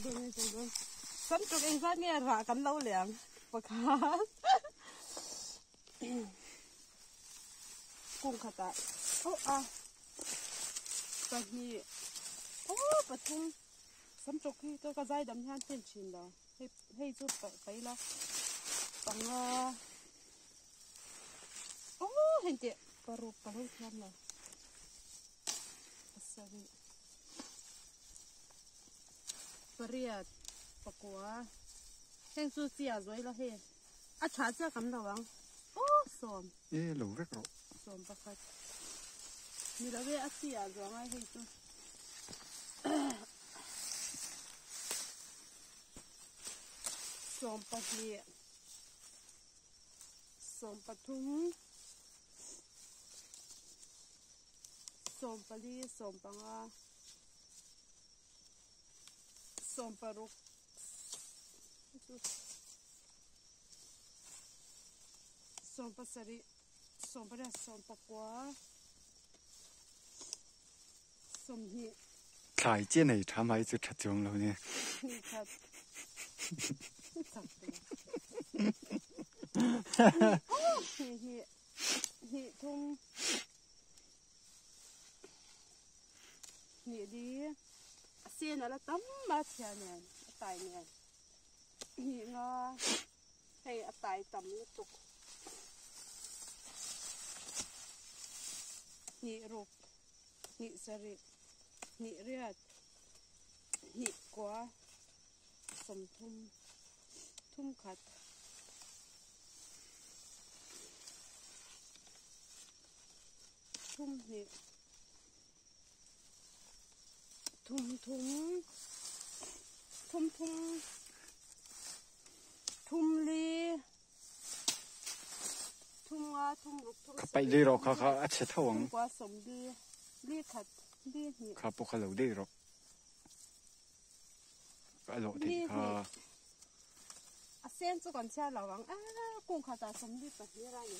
dawn hei zo dawn sam tuk engzat nge rah kan lo leh ang pakhat kung khatah oh a pahnih oh pathum sam tuk hi chu ka zai dam hian hlen thin lo hei hei chu paih ila panga oh heng teh paruk ka lo thiam lo pasarih pariat pakua heng chu chi ah zuai la hei a tha chiah kam lo ang aw sawm e lo vek rawh sawm pakhat ni lo e a chi ah zuang ai hei chu sawm pahnih sawm pathum Sawmpali, sawmpanga, sawmparuk, sawmpasarih, sawmpariat, sawmpakua, sawmhnih. Thlai chiah nei tha mai chu tha chuang lo nia. Hnih khat. Hnih hnih. Hnih thum. Hnih li a sen a la tam a chhia nen a tai nen hnih nga hei a tai tam lutuk hnih ruk hnih sarih hnih riat hnih kua sawmthum thum khat. Thum hnih thum thum thum thum thum li thum nga thum ruk thum Ka paih dei rawh kha kha a chhe tho ang. Thum kua sawm li li khat li hnih. Kha pawh kha lo dei rawh. Ka lawh theih kha. A sen chu kan chhiar lo ang a kung khatah sawm li pahnih a ni.